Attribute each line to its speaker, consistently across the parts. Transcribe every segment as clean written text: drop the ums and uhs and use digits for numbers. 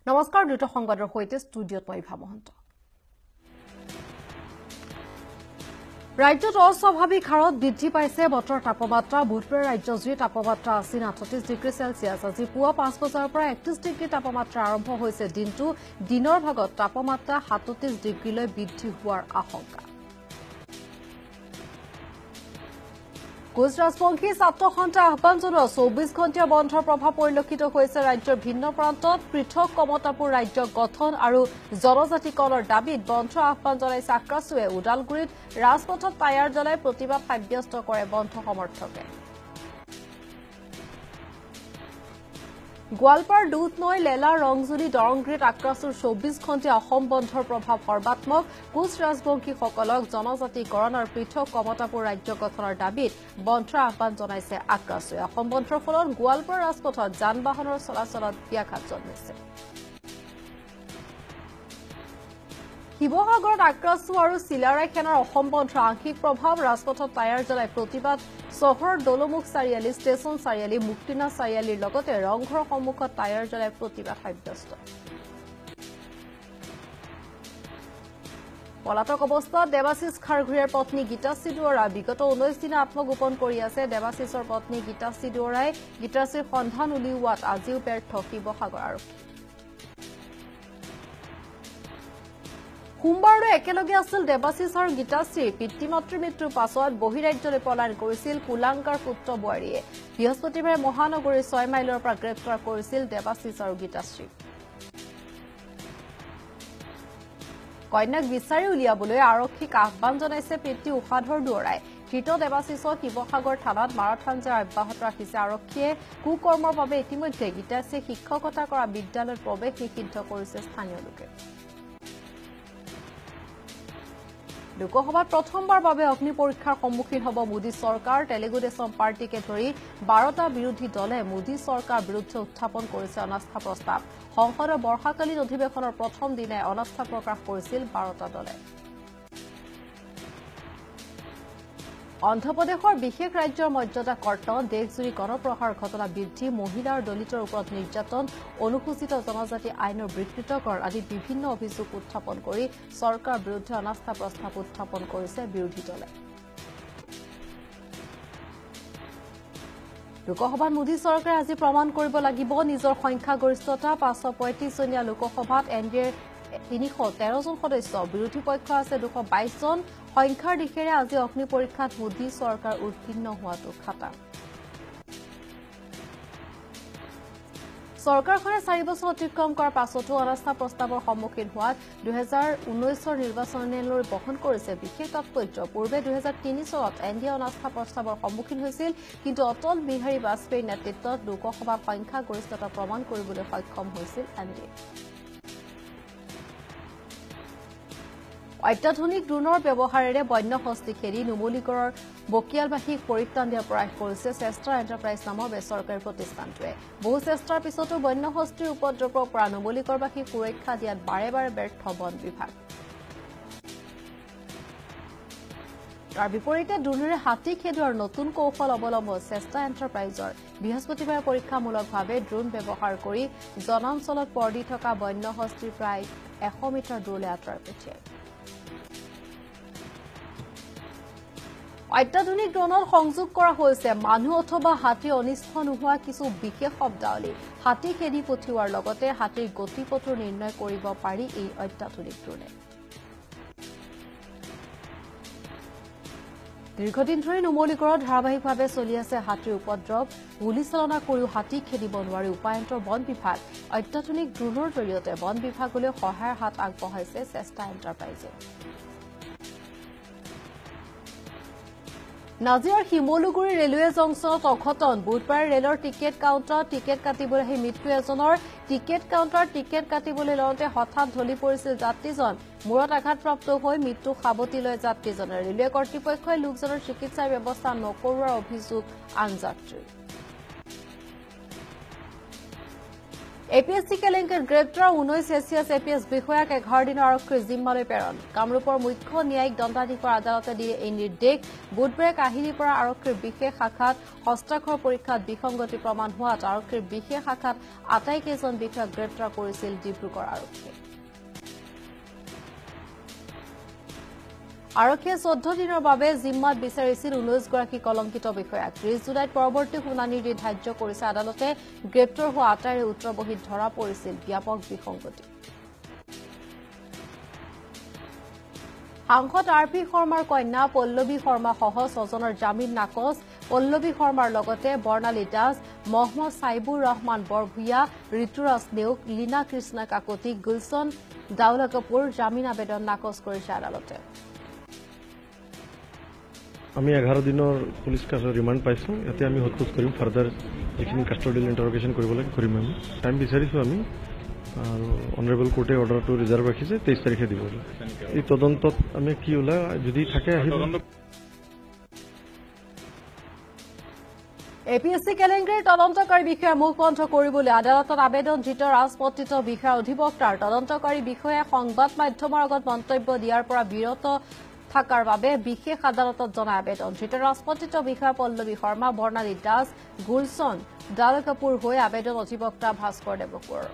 Speaker 1: নমস্কাৰ, দ্ৰুত সংবাদৰ সৈতে ষ্টুডিঅ'ত মই ইভা মহন্ত। ৰাজ্যত অস্বাভাৱিক হাৰত বৃদ্ধি পাইছে বতৰৰ তাপমাত্ৰা। বুধবাৰে ৰাজ্যজুৰি তাপমাত্ৰা আছিল 38 ডিগ্ৰী চেলছিয়াছ। আজি পুৱা 5 বজাৰ পৰা 31 ডিগ্ৰী তাপমাত্ৰা আৰম্ভ হৈছে। দিনটো দিনৰ ভাগত তাপমাত্ৰা 37 ডিগ্ৰীলৈ বৃদ্ধি হোৱাৰ আশংকা। কোচ ৰাজবংশী ছাত্ৰ সন্থাই আহ্বান জনোৱা 24 ঘণ্টীয়া বন্ধৰ প্ৰভাৱ পৰিলক্ষিত হৈছে ৰাজ্যৰ ভিন্ন প্ৰান্তত। পৃথক কমতাপুৰ ৰাজ্য গঠন আৰু জনজাতিকৰণৰ দাবীত বন্ধৰ আহ্বান জনাইছে আক্ৰাছুৱে। ওদালগুৰিত ৰাজপথত টায়াৰ জ্বলাই প্ৰতিবাদ সাব্যস্ত কৰে বন্ধ সমৰ্থকে। গোৱালপাৰ, দুধনৈ, লেলা, ৰংজুলি, দৰংগুৰিত আক্ৰাছুৰ 24 ঘণ্টীয়া অসম বন্ধৰ প্ৰভাৱ সৰ্বাত্মক। কোচ ৰাজবংশীসকলক জনজাতিকৰণ আৰু পৃথক কমতাপুৰ ৰাজ্য গঠনৰ দাবীত বন্ধৰ আহ্বান জনাইছে আক্ৰাছুৱে। অসম বন্ধৰ ফলত গোৱালপাৰ ৰাজপথত যান বাহনৰ চলাচলত ব্যাঘাত জন্মিছে। শিৱসাগৰত আক্ৰাছু আৰু চিলাৰায় সেনাৰ অসম বন্ধৰ আংশিক প্ৰভাৱ। ৰাজপথত টায়াৰ জ্বলাই প্ৰতিবাদ। চহৰৰ দলমুখ চাৰিআলি, ষ্টেচন চাৰিআলি, মুক্তিনাথ চাৰিআলিৰ লগতে ৰংঘৰৰ সন্মুখত টায়াৰ জ্বলাই প্ৰতিবাদ সাব্যস্ত। পলাতক অৱস্থাত দেৱাশীষ খাৰঘৰীয়াৰ পত্নী গীতাশ্ৰী দুৱৰা বিগত 19 দিনে আত্মগোপন কৰি আছে। দেৱাশীষৰ পত্নী গীতাশ্ৰী দুৱৰাই গীতাশ্ৰীৰ সন্ধান উলিওৱাত আজিও ব্যৰ্থ শিৱসাগৰ আৰক্ষী। সোমবাৰলৈ একেলগে আছিল দেৱাশীষ আৰু গীতাশ্ৰী। পিতৃ মাতৃৰ মৃত্যুৰ পাছত বহিৰাজ্যলৈ পলায়ন কৰিছিল কুলাংকাৰ পুত্ৰ বোৱাৰীয়ে। বৃহস্পতিবাৰে মহানগৰীৰ 6 মাইলৰ পৰা গ্ৰেপ্তাৰ কৰিছিল দেৱাশীষ আৰু গীতাশ্ৰীক। কন্যাক বিচাৰি উলিয়াবলৈ আৰক্ষীক আহ্বান জনাইছে পিতৃ উষাধৰ দুৱৰাই। ধৃত দেৱাশীষক শিৱসাগৰ থানাত মাৰাথান জেৰা অব্যাহত ৰাখিছে আৰক্ষীয়ে। কুকৰ্মৰ বাবে ইতিমধ্যে গীতাশ্ৰীয়ে শিক্ষকতা কৰা বিদ্যালয়ত প্ৰৱেশ নিষিদ্ধ কৰিছে স্থানীয় লোকে। লোকসভাত প্ৰথমবাৰ বাবে অগ্নি পৰীক্ষাৰ সন্মুখীন হ'ব মোদী চৰকাৰ। তেলেগু দেশম পাৰ্টীকে ধৰি 12টা বিৰোধী দলে মোদী চৰকাৰ বিৰুদ্ধে উত্থাপন কৰিছে অনাস্থা প্ৰস্তাৱ। সংসদৰ বৰ্ষাকালীন অধিৱেশনৰ প্ৰথম দিনাই অনাস্থা প্ৰকাশ কৰিছিল 12টা দলে। অন্ধ্ৰপ্ৰদেশৰ বিশেষ ৰাজ্যৰ মৰ্যাদা কৰ্তন, দেশজুৰি গণপ্ৰহাৰ ঘটনা বৃদ্ধি, মহিলা আৰু দলিতৰ ওপৰত নিৰ্যাতন, অনুসূচিত জনজাতি আইনৰ বিকৃতকৰণ আদি বিভিন্ন অভিযোগ উত্থাপন কৰি চৰকাৰৰ বিৰুদ্ধে অনাস্থা প্ৰস্তাৱ উত্থাপন কৰিছে বিৰোধী দলে। লোকসভাত মোদী চৰকাৰে আজি প্ৰমাণ কৰিব লাগিব নিজৰ সংখ্যাগৰিষ্ঠতা। 535 জনীয়া লোকসভাত এন ডি এৰ 313 জন সদস্য, বিৰোধী পক্ষ আছে 222 জন। সংখ্যাৰ দিশেৰে আজি অগ্নি পৰীক্ষাত মোদী চৰকাৰ উত্তীৰ্ণ হোৱাটো খাটাং। চৰকাৰখনে 4 বছৰ অতিক্ৰম কৰাৰ পাছতো অনাস্থা প্ৰস্তাৱৰ সন্মুখীন হোৱাত 2019 নিৰ্বাচনলৈ বহন কৰিছে বিশেষ তাৎপৰ্য। পূৰ্বে 2003 চনত এন ডি এ অনাস্থা প্ৰস্তাৱৰ সন্মুখীন হৈছিল, কিন্তু অটল বিহাৰী বাজপেয়ীৰ নেতৃত্বত লোকসভাত সংখ্যাগৰিষ্ঠতা প্ৰমাণ কৰিবলৈ সক্ষম হৈছিল এন ডি এ। অত্যাধুনিক ড্ৰোনৰ ব্যৱহাৰেৰে বন্যহস্তী খেদি নুমলীগড়ৰ বকিয়ালবাসীক পৰিত্ৰাণ দিয়াৰ প্ৰয়াস কৰিছে চেষ্টা এণ্টাৰপ্ৰাইজ নামৰ বেচৰকাৰী প্ৰতিষ্ঠানটোৱে। বহু চেষ্টাৰ পিছতো বন্যহস্তীৰ উপদ্ৰৱৰ পৰা নুমলীগড়বাসীক সুৰক্ষা দিয়াত বাৰে বাৰে ব্যৰ্থ বন বিভাগ। তাৰ বিপৰীতে ড্ৰোনেৰে হাতী খেদোৱাৰ নতুন কৌশল অৱলম্বন চেষ্টা এণ্টাৰপ্ৰাইজৰ। বৃহস্পতিবাৰে পৰীক্ষামূলকভাৱে ড্ৰোন ব্যৱহাৰ কৰি জনাঞ্চলত পৰ দি থকা বন্যহস্তীৰ প্ৰায় 100 মিটাৰ দূৰলৈ আঁতৰাই পঠিয়ায়। অত্যাধুনিক ড্ৰোনত সংযোগ কৰা হৈছে মানুহ অথবা হাতীৰ অনিষ্ট নোহোৱা কিছু বিশেষ শব্দাৱলী। হাতী খেদি পঠিওৱাৰ লগতে হাতীৰ গতিপথো নিৰ্ণয় কৰিব পাৰি এই অত্যাধুনিক ড্ৰোনে। দীৰ্ঘদিন ধৰি নুমলীগড়ত ধাৰাবাহিকভাৱে চলি আছে হাতীৰ উপদ্ৰৱ। গুলীচালনা কৰিও হাতী খেদিব নোৱাৰি উপায়ন্তৰ বন বিভাগ। অত্যাধুনিক ড্ৰোনৰ জৰিয়তে বন বিভাগলৈ সহায়ৰ হাত আগবঢ়াইছে চেষ্টা এণ্টাৰপ্ৰাইজে। নাজিৰাৰ শিমলুগুৰি ৰেলৱে জংচনত অঘটন। বুধবাৰে ৰেলৰ টিকেট কাউণ্টাৰত টিকেট কাটিবলৈ আহি মৃত্যু এজনৰ। টিকেট কাউণ্টাৰত টিকেট কাটিবলৈ লওঁতে হঠাৎ ঢলি পৰিছিল যাত্ৰীজন। মূৰত আঘাতপ্ৰাপ্ত হৈ মৃত্যু সাৱটি লয় যাত্ৰীজনে। ৰেলৱে কৰ্তৃপক্ষই লোকজনৰ চিকিৎসাৰ ব্যৱস্থা নকৰোৱাৰ অভিযোগ আন যাত্ৰীৰ। এ পি এছ চি কেলেংকাৰীত গ্ৰেপ্তাৰ 19 এছিয়াছ এ পি এছ বিষয়াক 11 দিনৰ আৰক্ষীৰ জিম্মালৈ প্ৰেৰণ। কামৰূপৰ মুখ্য ন্যায়িক দণ্ডাধীশৰ আদালতে দিয়ে এই নিৰ্দেশ। বুধবাৰে কাহিলীৰ পৰা আৰক্ষীৰ বিশেষ শাখাত হস্তাক্ষৰ পৰীক্ষাত বিসংগতি প্ৰমাণ হোৱাত আৰক্ষীৰ বিশেষ শাখাত আটাইকেইজন বিষয়াক গ্ৰেপ্তাৰ কৰিছিল ডিব্ৰুগড় আৰক্ষীয়ে। আৰক্ষীয়ে 14 দিনৰ বাবে জিম্মাত বিচাৰিছিল 19গৰাকী কলংকিত বিষয়াক। 30 জুলাইত পৰৱৰ্তী শুনানিৰ দিন ধাৰ্য কৰিছে আদালতে। গ্ৰেপ্তাৰ হোৱা আটাইৰে উত্তৰবহীত ধৰা পৰিছিল ব্যাপক বিসংগতি। সাংসদ আৰ পি শৰ্মাৰ কন্যা পল্লৱী শৰ্মাসহ 6জনৰ জামিন নাকচ। পল্লৱী শৰ্মাৰ লগতে বৰ্ণালী দাস, মহম্মদ চাইবুৰ ৰহমান বৰভূঞা, ঋতুৰাজ নেওগ, লীনা কৃষ্ণা কাকতি, গুলচন দাউলা কাপুৰ জামিন আবেদন নাকচ কৰিছে আদালতে।
Speaker 2: আমি 11 দিনৰ পুলিচ ৰিমাণ্ড পাইছোঁ। ইয়াতে আমি সোধপোছ কৰিম, ফাৰ্ডাৰ যিখিনি কাষ্টডিয়েল ইণ্টাৰগেশ্যন কৰিব লাগে কৰিম। আমি টাইম বিচাৰিছোঁ আমি, আৰু অনাৰেবল কোৰ্টে অৰ্ডাৰটো ৰিজাৰ্ভ ৰাখিছে, 23 তাৰিখে দিব। এই তদন্তত আমি কি ওলাই যদি থাকে আহিব।
Speaker 1: এ পি এছ চি কেলেংকাৰীৰ তদন্তকাৰী বিষয়াৰ মুখ বন্ধ কৰিবলৈ আদালতত আবেদন ধৃত ৰাজপত্ৰিত বিষয়াৰ অধিবক্তাৰ। তদন্তকাৰী বিষয়াই সংবাদ মাধ্যমৰ আগত মন্তব্য দিয়াৰ পৰা বিৰত থকাৰ বাবে বিশেষ আদালতত জনায় আবেদন। ধৃত ৰাজপত্ৰিত বিষয়া পল্লৱী শৰ্মা, বৰ্ণালী দাস, গুলচন দাল কাপুৰ হৈ আবেদন অধিবক্তা ভাস্কৰ দেৱকোঁৱৰৰ।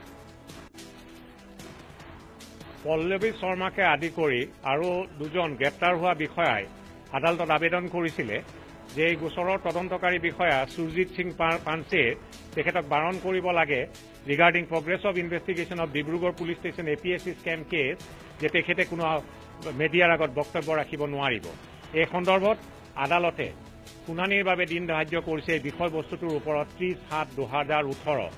Speaker 3: পল্লৱী শৰ্মাকে আদি কৰি আৰু দুজন গ্ৰেপ্তাৰ হোৱা বিষয়াই আদালতত আবেদন কৰিছিলে যে এই গোচৰৰ তদন্তকাৰী বিষয়া সুৰজিৎ সিং পাঞ্চে তেখেতক বাৰণ কৰিব লাগে regarding progress of investigation of Dibrugarh police station A P S C scam case, যে তেখেতে কোনো মিডিয়াৰ আগত বক্তব্য ৰাখিব নোৱাৰিব। এই সন্দৰ্ভত আদালতে শুনানিৰ বাবে দিন ধাৰ্য কৰিছে এই বিষয়বস্তুটোৰ ওপৰত 30/7/2018।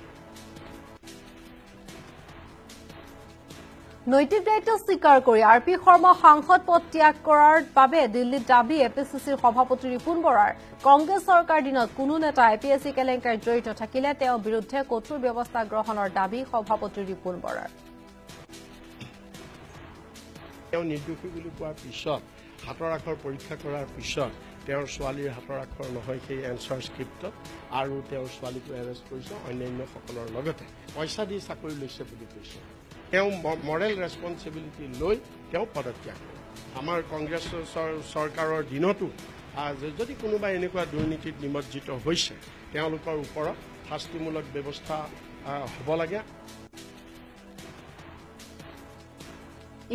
Speaker 1: নৈতিক দায়িত্ব স্বীকাৰ কৰি আৰ পি শৰ্মা সাংসদ পদ ত্যাগ কৰাৰ বাবে দিল্লীত দাবী এ পি চি চিৰ সভাপতি ৰিপুণ বৰাৰ। কংগ্ৰেছ চৰকাৰ দিনত কোনো নেতা এ পি এছ চি কেলেংকাৰীত জড়িত থাকিলে তেওঁৰ বিৰুদ্ধে কঠোৰ ব্যৱস্থা গ্ৰহণৰ দাবী সভাপতি ৰিপুণ বৰাৰ।
Speaker 4: তেওঁ নিৰ্দোষী বুলি কোৱাৰ পিছত হাতৰ আখৰ পৰীক্ষা কৰাৰ পিছত তেওঁৰ ছোৱালীৰ হাতৰ আখৰ নহয় সেই এনচাৰ স্ক্ৰিপ্টত, আৰু তেওঁৰ ছোৱালীকো এৰেষ্ট কৰিছে অন্যান্যসকলৰ লগতে। পইচা দি চাকৰি লৈছে বুলি কৈছে। তেওঁ মৰেল ৰেছপনচিবিলিটি লৈ তেওঁ পদত্যাগ কৰে। আমাৰ কংগ্ৰেছ চৰকাৰৰ দিনতো যদি কোনোবা এনেকুৱা দুৰ্নীতিত নিমজ্জিত হৈছে তেওঁলোকৰ ওপৰত শাস্তিমূলক ব্যৱস্থা হ'ব লাগে।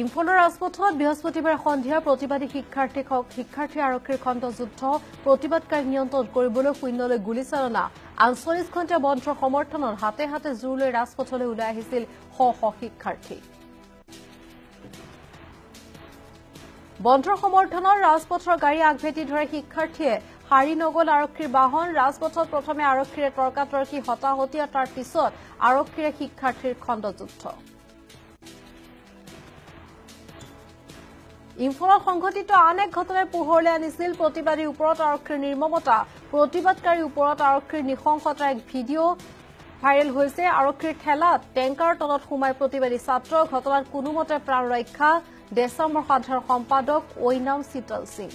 Speaker 1: ইম্ফলৰ ৰাজপথত বৃহস্পতিবাৰে সন্ধিয়া প্ৰতিবাদী শিক্ষাৰ্থী আৰক্ষীৰ খণ্ডযুদ্ধ। প্ৰতিবাদকাৰীক নিয়ন্ত্ৰণ কৰিবলৈ শূন্যলৈ গুলীচালনা। 48 ঘণ্টীয়া বন্ধৰ সমৰ্থনত হাতে হাতে জোৰ লৈ ৰাজপথলৈ ওলাই আহিছিল শ শ শিক্ষাৰ্থী। বন্ধৰ সমৰ্থনত ৰাজপথৰ গাড়ী আগভেটি ধৰে শিক্ষাৰ্থীয়ে। সাৰি নগ'ল আৰক্ষীৰ বাহন। ৰাজপথত প্ৰথমে আৰক্ষীৰে তৰ্কাতৰ্কি, হতাহতি আৰু তাৰ পিছত আৰক্ষীৰে শিক্ষাৰ্থীৰ খণ্ডযুদ্ধ। ইম্ফলত সংঘটিত আন এক ঘটনাই পোহৰলৈ আনিছিল প্ৰতিবাদীৰ ওপৰত আৰক্ষীৰ নিৰ্মমতা। প্ৰতিবাদকাৰীৰ ওপৰত আৰক্ষীৰ নৃশংসতাৰ এক ভিডিঅ' ভাইৰেল হৈছে। আৰক্ষীৰ ঠেলাত টেংকাৰ তলত সোমাই প্ৰতিবাদী ছাত্ৰ। ঘটনাত কোনোমতে প্ৰাণ ৰক্ষা দেশামৰ সাধাৰণ সম্পাদক ঐনাম শীতল সিং।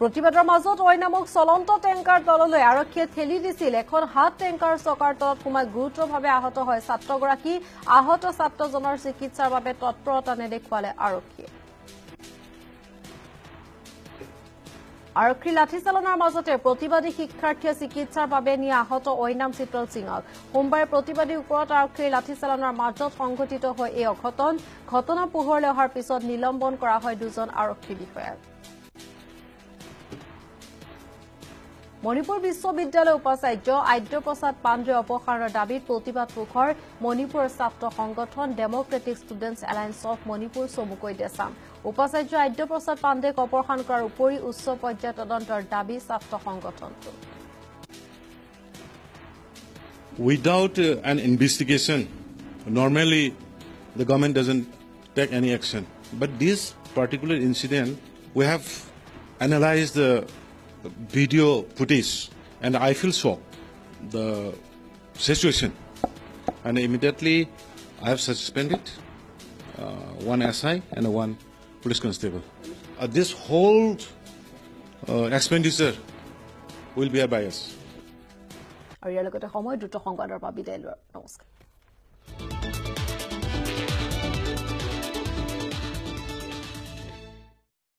Speaker 1: প্ৰতিবাদৰ মাজত ঐনামক চলন্ত টেংকাৰ তললৈ আৰক্ষীয়ে ঠেলি দিছিল। এখন হাত টেংকাৰ চকাৰ তলত সোমাই গুৰুতৰভাৱে আহত হয় ছাত্ৰগৰাকী। আহত ছাত্ৰজনৰ চিকিৎসাৰ বাবে তৎপৰতা নেদেখুৱালে আৰক্ষীয়ে। আৰক্ষীৰ লাঠিচালনাৰ মাজতে প্ৰতিবাদী শিক্ষাৰ্থীয়ে চিকিৎসাৰ বাবে নিয়ে আহত ঐনাম শীতল সিঙক। সোমবাৰে প্ৰতিবাদীৰ ওপৰত আৰক্ষীৰ লাঠিচালনাৰ মাজত সংঘটিত হয় এই অঘটন। ঘটনা পোহৰলৈ অহাৰ পিছত নিলম্বন কৰা হয় দুজন আৰক্ষী বিষয়াক। মণিপুৰ বিশ্ববিদ্যালয়ৰ উপাচাৰ্য আদ্যপ্ৰসাদ পাণ্ডে অপসাৰণৰ দাবীত প্ৰতিবাদ মুখৰ মণিপুৰৰ ছাত্ৰ সংগঠন Democratic Students Alliance of Manipur চমুকৈ দেচাম। উপাচাৰ্য আদ্যপ্ৰসাদ পাণ্ডেক অপসাৰণ কৰাৰ উপৰি উচ্চ পৰ্যায়ৰ তদন্তৰ দাবী ছাত্ৰ সংগঠনটোৰ।
Speaker 5: Without an investigation, normally the government doesn't take any action. But this particular incident, we have analyzed the video footage and I feel shocked the situation, and immediately I have suspended one SI and one police constable. This whole expenditure will be a bias.
Speaker 1: আৰু ইয়াৰ লগতে সময় দ্ৰুত সংবাদৰ পৰা বিদায় লোৱাৰ। নমস্কাৰ।